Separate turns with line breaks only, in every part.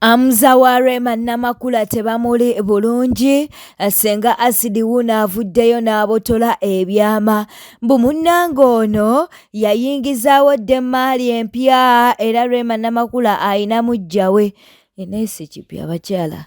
Hamza wa Rema Namakula tebamuli bulungi. Ssenga Acid wuuno avuddeyo n'abotola ebyama mbu munnange ono yayingizaawo dda emmaali empya era Rema Namakula alina muggya we. Naye si kipya abakyala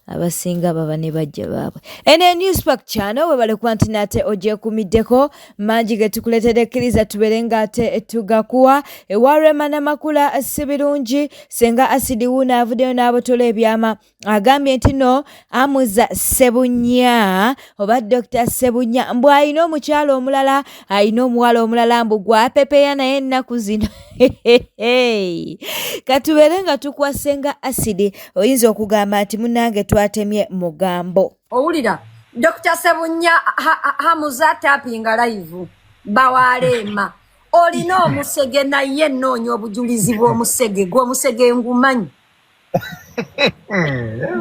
abasinga baba ne bajja baabwe. Eno e Newspark Channel webale kuba nti nate ogyekumiddeko mangi ge tukuleetedde kkiriza tubeere ng'ate tugakuwa. Ewa Rema Namakula si birungi. Ssenga Acid wuuno avuddeyo n'abotola ebyama agambye nti no Amuza Ssebunya oba Dokita Ssebunya mbu alina omukyala omulala alina omuwala omulala mbu gwapepeya naye ennaku zino katubeere nga tukuwa Ssenga Acid oyinza okugamba nti munnange twatemye mugambo.
Owulira Dokita Ssebunya Hamuza tapinga live bawaleema olina omusege naye nnoonya obujulizi bw'omusege gw'omusege ngumanyi.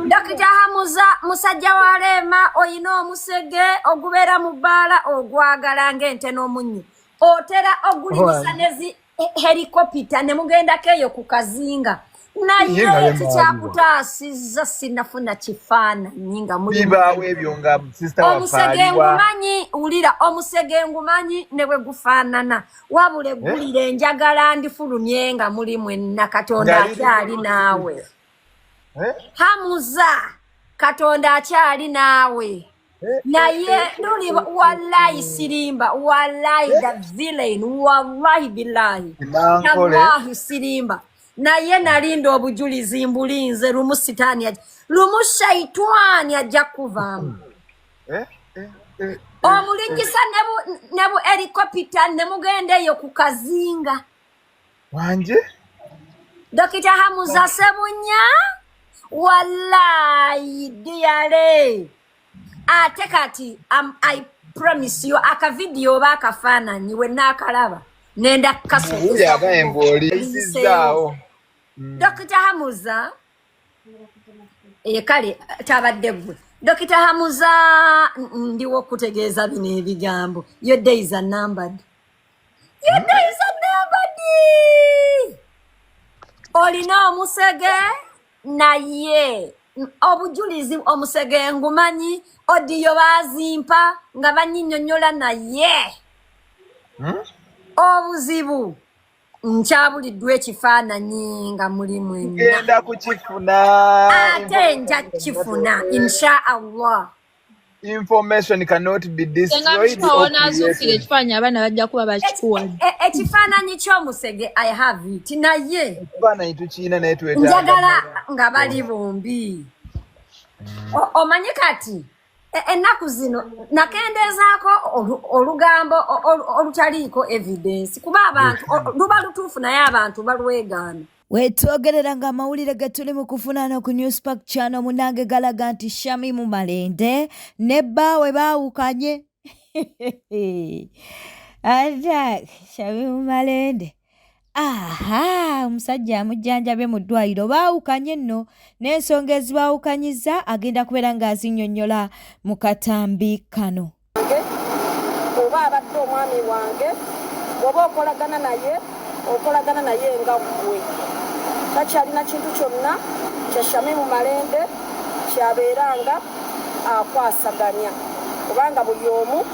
Dokita Hamuza musajja wa Rema oyina omusege ogubeera mu bbaala ogwagala ng'ente n'omunnyo otera ogulinyisa ne zi helikopita ne mugendako eyo ku kazinga naye kikyakutaasizza sinafuna kifaananyi nga muli
bibaawo ebyo nga sister waffe
omusege
aliwa.
Ngumanyi wulira omusege ngumanyi ne bwe gufaanana wabula eggulire njagala ndifulumye nga muli mwenna. Katonda akyali naawe.
Eh?
Hamuza Katonda akyali naawe.
Eh,
Naye luli wallahi sirimba wallahi the villain wallahi billahi
Nankole.
wallahi sirimba naye nalinda obujulizi mbulinze lumu sitaani ajja lumu shaitwani ajja kuvaamu.
Eh, eh, eh,
Omulinyisa ne bu helikopita ne mugenda eyo ku kazinga.
Wanje?
Dokita Hamuza Ssebunya wallahi diyale ate kati I promise you akavidiyo oba akafaananyi we naakalaba nenda
Wuuyo abaye mbu oli yisizaawo.
Dokita Hamuza kale tabadde ggwe Dokita Hamuza ndiwo okutegeeza bino ebigambo. Your days are numbered, your days are numbered. Olina omusege naye obujulizi omusege ngumanyi audio baazimpa nga banyinyonnyola naye obuzibu nkyabuliddwa ekifaananyi nga muli mwenna.
Genda kukifuna.
Ate nja kifuna insha Allah.
Information cannot be
Senga
destroyed
Mutima
or
wonaazuukira
created.
ekifaananyi abaana bajja kuba bakikuwa.
Ekifaananyi ky'omusege I have it naye
Ekifaananyi tukiina naye twetaaga
njagala nga bali bombi. Omanyi kati ennaku zino nakendeezaako olugambo olutaliiko evidence kuba abantu luba lutuufu naye abantu balwegaana.
Wetwogerera ng'amawulire ge tuli mu kufuna ku Newspark Channel munnange galaga nti Shamimu Malende ne bbaawe baawukanye. Ate Shamimu Malende aha omusajja amujjanjabye mu ddwaliro baawukanye nno n'ensonga ezibaawukanyiza agenda kubeera ng'azinnyonnyola mu katambi kano.
Oba abadde omwami wange bw'oba okolagana naye okolagana naye nga ggwe takyalina kintu kyonna kya Shamimu Malende kyabeeranga akwasaganya kubanga buli omu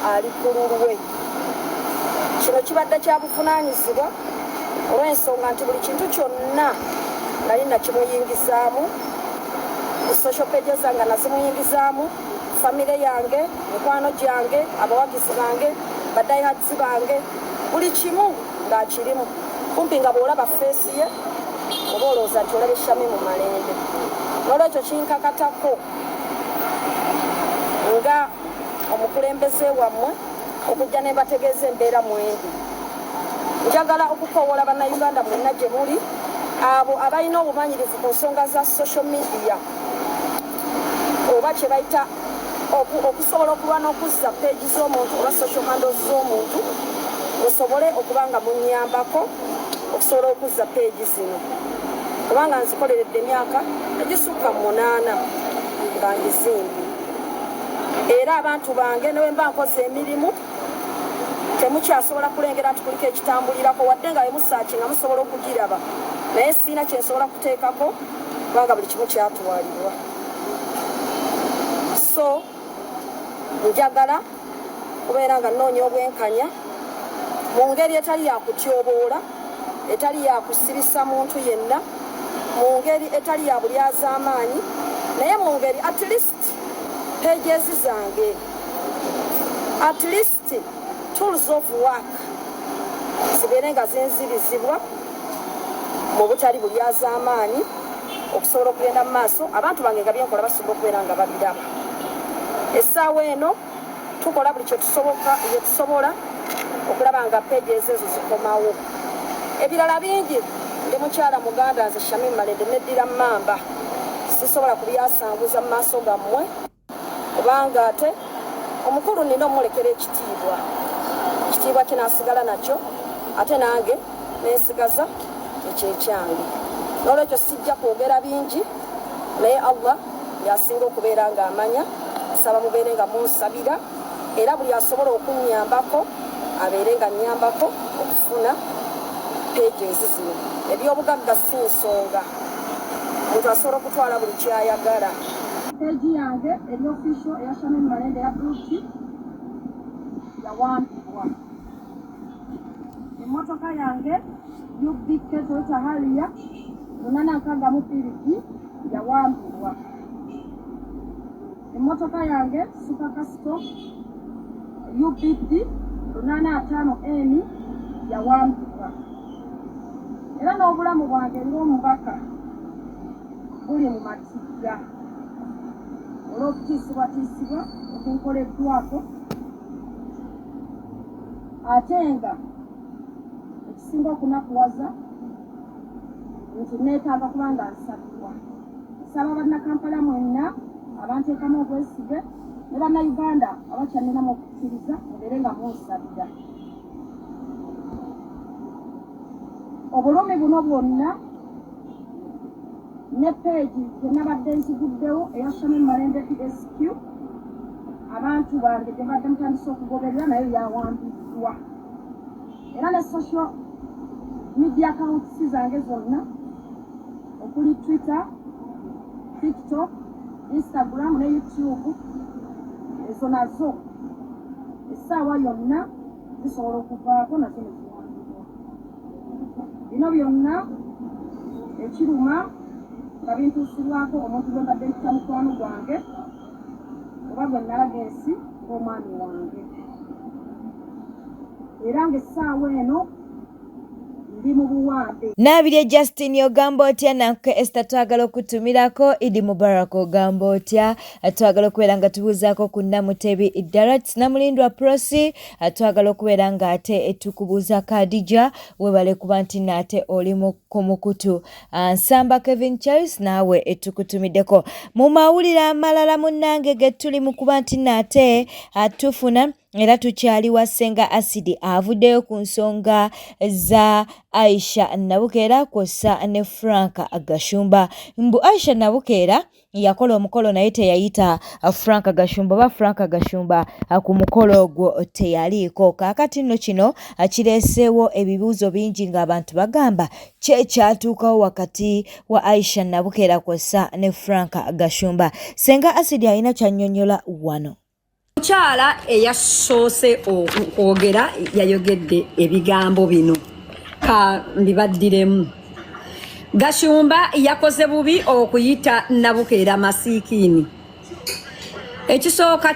ali ku lulwe. Kino kibadde kya buvunaanyizibwa olw'ensonga nti buli kintu kyonna nali nakimuyingizaamu ku social pages zange nazimuyingizaamu famire yange mikwano gyange abawagizi bange ba diehards bange buli kimu ng'akirimu kumpi nga bw'olaba face ye oba olowooza nti olaba Shamimu Malende. N'olwekyo kinkakatako nga omukulembeze wammwe okujja ne mbategeeza embeera mwendi. Njagala okukowoola bannayuganda mwenna gye muli abo abalina obumanyirivu ku nsonga za social media oba kye bayita okusobola okulwana okuzza page z'omuntu oba social handles z'omuntu musobole okuba nga munnyambako okusobola okuzza page zino kubanga nzikoleredde emyaka egisukka 8 nga ngizimbi era abantu bange ne bwe mba nkoze emirimu temukyasobola kulengera nti kuliko ekitambulirako wadde nga bemusaaki nga musobola okugiraba naye siina kyensobola kuteekako. Kubanga buli kimu kyatwalibwa. So njagala kubeera nga nnoonya obwenkanya mu ngeri etali ya kutyoboola, etali ya kusibisa muntu yenna, mu ngeri etali ya bulyazaamaanyi, naye mu ngeri at least pages zange, at least tools of work zibeere nga zinzirizibwa mu butali bulyazaamaanyi, okusobola okugenda mu maaso, abantu bange nga byenkola basobola okubeera nga babiraba. Essaawa eno tukola buli kyetusobola okulaba nga pages ezo zikomawo. Ebirala bingi, ndi mukyala muganda, nze Shamim Malende, neddira mmamba, sisobola kubyasanguza mu maaso gammwe, kubanga ate omukulu nina omulekera ekitiibwa, ekitiibwa kye nasigala nakyo, ate nange nensigaza ekyekyange. N'olwekyo sijja kwogera bingi, naye Allah yasinga okubeera ng'amanya. Nsaba mubeere nga munsabira, era buli asobola okunnyambako abeere nga nnyambako okufuna pages zino. Ebyobugagga si nsonga, omuntu asobola okutwala buli kyayagala.
Page yange eri official eya Shamim Malende ya Beauty yawambibwa. Emmotoka yange UBK Toyota Harrier 862 PVP yawambibwa. Emmotoka yange Super Custom UBD 85 N yawambibwa. Era n'obulamu bwange ng'omubaka buli mu matigga olw'okutiisibwatiisibwa okunkoleddwako, ate nga ekisinga okunakuwaza nti neetaaga kubanga nsabibwa. Nsaba Bannakampala mwenna abanteekamu obwesige ne Bannayuganda abakyanninamu okukkiriza, mubeere nga munsabira. Obulumi buno bwonna ne page gye nabadde nziguddewo eya Shamim Malende PSQ, abantu bange gye badde mutandise okugoberera, nayo yawambiddwa. Era ne social media accounts zange zonna okuli Twitter, TikTok, Instagram ne YouTube, ezo nazo essaawa yonna zisobola okuvaako nazo ne ziwambibwa. Bino byonna ekiruma nga bintuusibwako omuntu gwe mbadde mpita mukwano gwange, oba gwe nalaga ensi ng'omwami wange, era ng'essaawa eno ndi mu buwambe.
Naabirye Justin, ogamba otya? Nankuke Esther, twagala okutumirako. Idi Mubarak, ogamba otya? Twagala okubeera nga tubuuzaako ku Namutebi Darat. Namulindwa Prosi, twagala okubeera nga ate tukubuuza. Kadija, webale kuba nti naate oli ku mukutu. Nsamba Kevin Charles, naawe tukutumiddeko. Mu mawulire amalala munnange ge tuli mu kuba nti naate tufuna, era tukyali wa Ssenga Acid, avuddeyo ku nsonga za Aisha Nabukeera kw'ossa ne Frank Gashumba. Mbu Aisha Nabukeera yakola omukolo naye teyayita Frank Gashumba, oba Frank Gashumba ku mukolo ogwo teyaliiko. Kaakati nno kino kireeseewo ebibuuzo bingi ng'abantu bagamba ki ekyatuukawo wakati wa Aisha Nabukeera kw'ossa ne Frank Gashumba. Ssenga Acid alina kyannyonnyola wano.
Omukyala eyasoose okwogera yayogedde ebigambo bino, ka mbibaddiremu. Gashumba yakoze bubi okuyita Nabukeera masiikiini. Ekisooka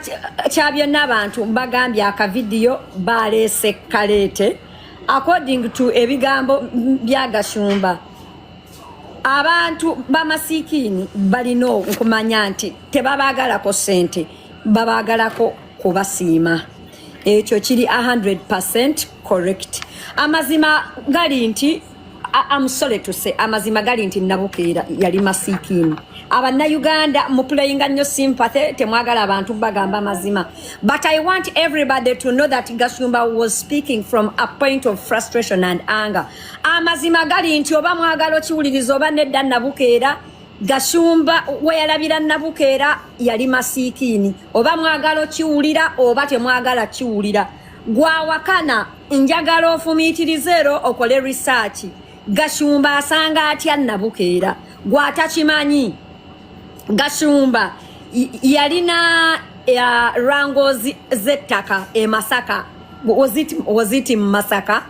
kya byonna, abantu bagambye akavidiyo baleese kaleete. According to ebigambo bya Gashumba, abantu bamasiikiini balina okumanya nti tebabaagalako ssente, babaagalako kubasiima. Ekyo kiri 100 correct. Amazima gali nti, I'm sorry to say, amazima gali nti Nabukeera yali masiikiini. Abannayuganda muplayinga nnyo sympathy, temwagala abantu bagamba amazima, but I want everybody to know that Gashumba was speaking from a point of frustration and anger. Amazima gali nti oba mwagala okiwuliriza oba nedda, Nabukeera, Gashumba weyalabira Nabukeera yali masiikiini. Oba mwagala okiwulira oba temwagala kiwulira, gwawakana njagala ofumiitirize era okole research. Gashumba asanga atya Nabukeera? Gwatakimanyi, Gashumba yalina rango z'ettaka e Masaka. Was it Masaka?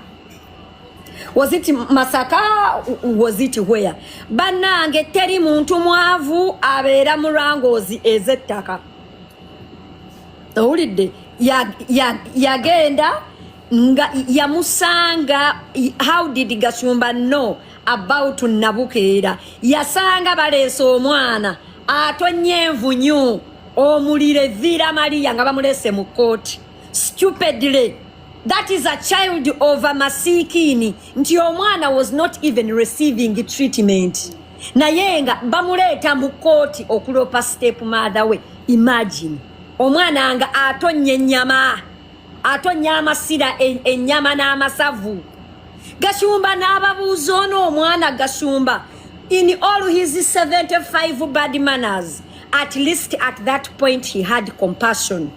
Was it Masaka? Was it where? Bannange, teri muntu mwavu abeera mu rangos ez'ettaka. Owulidde? Yagenda nga yamusanga. How did Gashumba know about Nabukeera? Yasanga baleese omwana atonye envunyu, omuliro eviira Mariya, nga bamuleese mu kooti stupidly. That is a child of a masikini, nti omwana was not even receiving treatment, naye nga bamuleeta mu kooti okulopa step mother we. Imagine omwana nga atonnya ennyama, atonnya amasira, ennyama n'amasavu. Gashumba n'ababuuza ono omwana. Gashumba, in all his 75 bad manners, at least at that point he had compassion.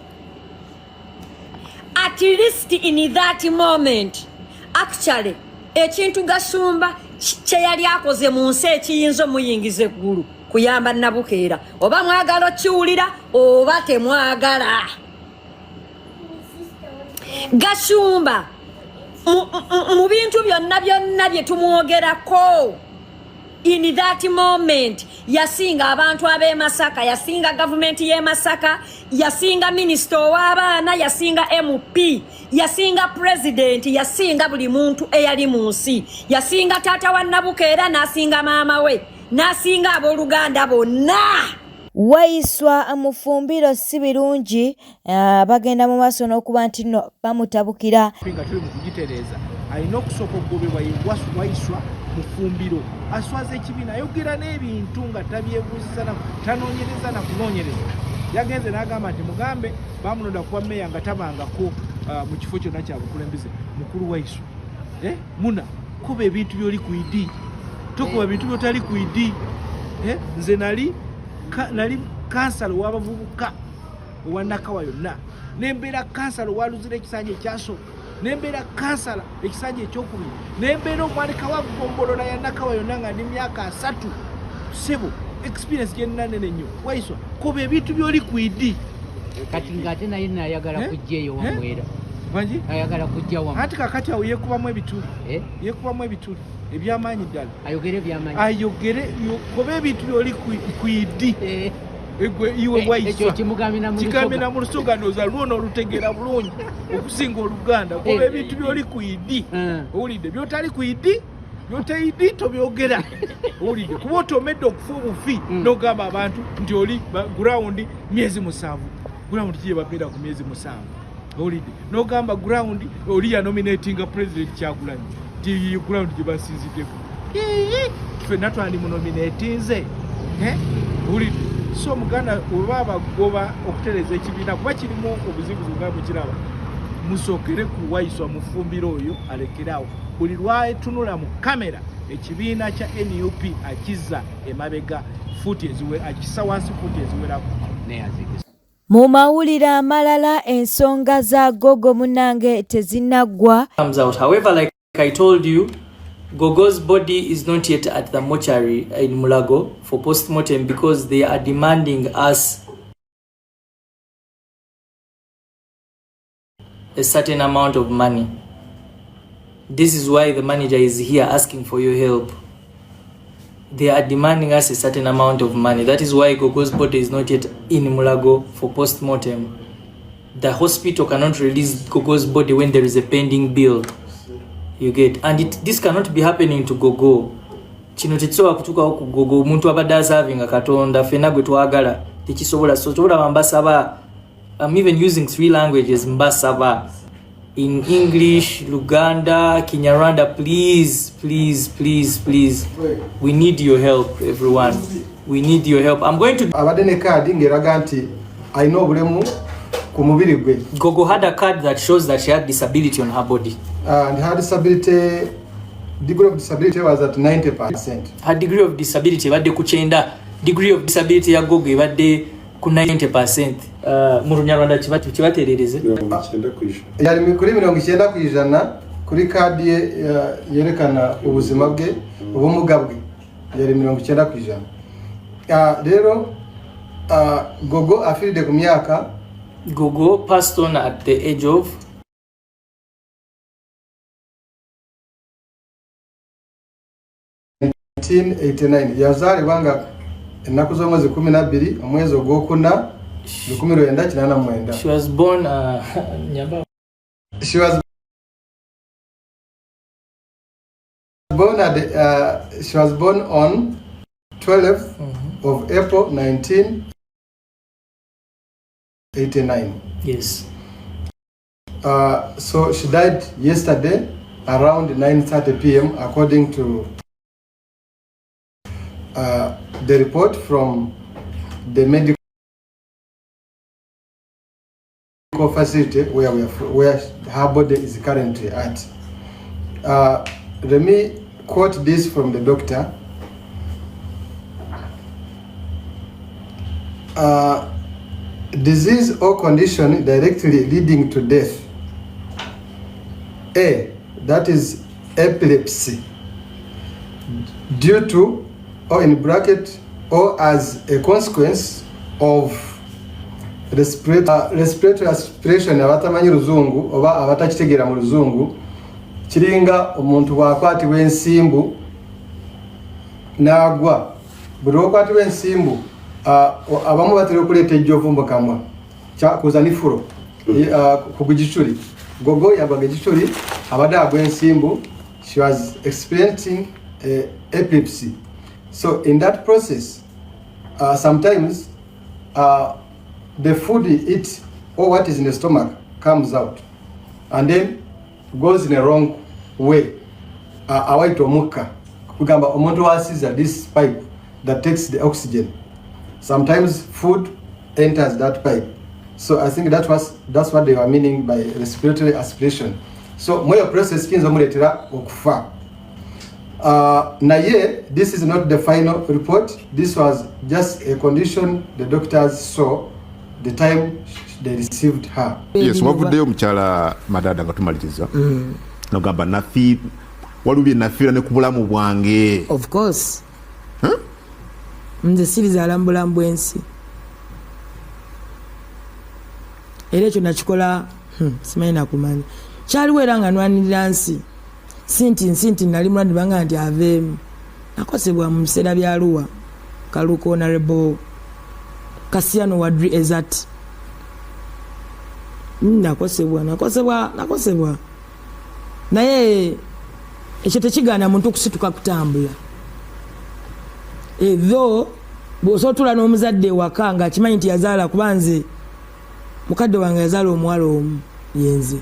At least in that moment, actually, ekintu Gashumba kye yali akoze mu nsi ekiyinza omuyingiza eggulu, kuyamba Nabukeera. Oba mwagala okiwulira oba temwagala, Gashumba mu bintu byonna byonna bye tumwogerako, in that moment yasinga abantu ab'e Masaka, yasinga gavumenti y'e Masaka, yasinga minisita ow'abaana, yasinga MP, yasinga pulezidenti, yasinga buli muntu eyali mu nsi, yasinga taata wa Nabukeera, n'asinga maama we, n'asinga abooluganda bonna.
Waiswa Mufumbiro si birungi, bagenda mu maaso n'okuba nti nno bamutabukira.
Nga tuli mu kugitereeza, alina okusooka okugobebwa ye Waiswa Mufumbiro. Aswaza ekibiina, ayogera n'ebintu nga tabyebuuziza, tanoonyereza na kunoonyereza. Yagenze n'agamba nti mugambe bamulonda kuba meeya nga tabangako mu kifo kyonna kya bukulembeze. Mukulu Waiswa, eh, muna kuba ebintu byoli ku idi, tokuba bintu byotali ku idi. Eh, nze nali kansala ow'abavubuka owa Nakawa yonna, nembeera kansala owa Luzira ekisanja ekyasooka, nembeera kansala ekisanja ekyokubiri, nembeera omwanika wa gombolola ya Nakawa yonna nga ndi myaka 30. Sebo, experience gyenina nene nnyo. Waiswa, kuba ebintu byoli ku idi.
Kati ng'ate naye nayagala
Eh?
kujja eyo
Eh?
wamwera.
Wangi?
Ayagala kujja wamu.
Anti kakati awo yeekubamu ebituli.
Eh?
Yeekubamu ebituli ebyamaanyi ddala.
Ayogere byamaanyi.
Ayogere kuba ebintu byoli ku idi.
Eh,
Egwe iwe
eh,
Waiswa.
Ekyo kimugambira mu
Kigambye
Lusoga.
na mu Lusoga, ndowooza lwona olutegeera bulungi okusinga Oluganda. Kuba
Eh.
ebintu byoli ku idi.
Eh.
Owulidde? Byotali ku idi, byoteidi tobyogera. Owulidde? Kuba otomedde okufa obufi n'ogamba abantu nti oli ground myezi 7. Ground kiye babeera ku myezi 7? Owulidde? N'ogamba ground oli yanominatinga President Kyagulanyi, nti eyo ground gye basinziddeko. Ii, ffenna twandimunominatinze. Eh? Owulidde? So omuganda weba bagoba okutereeza ekibiina, kuba kirimu obuzibuzibu nga mukiraba, musookere ku Waiswa Mufumbiro oyo alekeraawo. Buli lwatunula mu kamera, ekibiina kya NUP akizza emabega fuuti eziwe, akissa wansi fuuti eziwerako.
Neyazigiza.
Mu mawulire amalala, ensonga za Gogo munnange tezinnaggwa.
Comes out. However, like I told you, Gogo's body is not yet at the mortuary in Mulago for post-mortem because they are demanding us a certain amount of money. This is why the manager is here asking for your help. They are demanding us a certain amount of money. That is why Gogo's body is not yet in Mulago for post-mortem. The hospital cannot release Gogo's body when there is a pending bill. You get? And this cannot be happening to Gogo. Kino tekisobola kutuukawo ku Gogo, omuntu abadde aservinga Katonda, ffenna gwe twagala. Tekisobola. So tobolaba, mbasaba, I'm even using three languages, mbasaba in English, Luganda, Kinyarwanda, please, please, please, please, we need your help. Everyone, we need your help. I'm going to
Abadde ne kaadi ng'eraga nti alina obulemu ku mubiri gwe.
Gogo had a card that shows that she had disability on her body.
And her disability, degree of disability was at 90%.
Her degree of disability ebadde ku 90. Degree of disability ya Gogo ebadde ku 90%. Mu Lunyarwanda kibaterereze.
90%. Yali kuri 90% kuri kadi ye yerekana ubuzima bwe, ubumuga bwe. Yari 90%. Rero Gogo afiiridde ku myaka
Gogo passed on at the age of
1989. Yazaalibwa nga ennaku z'omwezi 12 omwezi ogwokuna 1989.
She was born Nyamba.
She was born at she was born on 12th of April 1989.
Yes.
So she died yesterday around 9:30 p.m. according to the report from the medical facility where her body is currently at. Let me quote this from the doctor. Disease or condition directly leading to death. A, that is epilepsy, due to, or in bracket, or as a consequence of respiratory aspiration. Abatamanyi luzungu oba abatakitegeera mu luzungu, kiringa omuntu bw'akwatibwa ensimbu n'agwa. Buli lwokwatibwa ensimbu, abamu batera okuleeta ejjovu mu kamwa kuza nifuro ku giculi. Gogo yagwaga egiculi, abadde agwa ensimbu. She was experiencing epilepsy, so in that process sometimes the food you eat or what is in the stomach comes out and then goes in a wrong way, awayita omukka, kugamba omuntu wasiza this pipe that takes the oxygen, sometimes food enters that pipe. So I think that's what they were meaning by respiratory aspiration. So mweyo process kiyinza omuleetera okufa. Naye this is not the final report. This was just a condition the doctors saw the time they received her.
Yes, wavuddeyo omukyala Madada nga tumaliriza nogamba nafi waliwo bye nafiira ne ku bulamu bwange.
Of course, nze sirizaala mu bulamu bw'ensi, era ekyo nakikola, simanyi nakumanya kyaliwo, era nga nwanirira nsi, si nti nsi nti nali mulwadde banga nti aveemu. Nakosebwa mu biseera bya Luwa Kaluka, Honorable Kasiano Wadri Ezat. Nakosebwa, nakosebwa, nakosebwa, naye ekyo tekigaana muntu kusituka kutambula. Etho bw'osobola otuula n'omuzadde ewaka ng'akimanyi nti yazaala, kuba nze mukadde wange yazaala omuwala omu, yenze,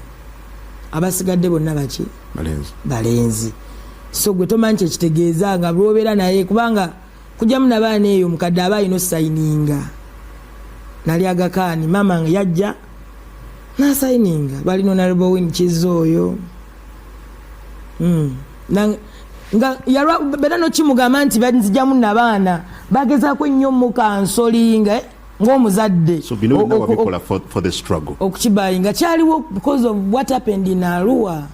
abasigadde bonna baki?
Balenzi.
Balenzi. So gwe tomanyi kyekitegeeza nga lwobeera naye, kubanga kujjamu nabaana eyo omukadde aba alina osayininga. Nali agakaani maama nga yajja nasayininga, balina Honorable Win Kiza oyo. Nga yalwa bera nokimugamba nti banzijamu nabaana, bagezaako ennyo mukansolinga ng'omuzadde.
So bino byonna wabikola for the struggle.
Okukibayinga kyaliwo because of what happened in Arua.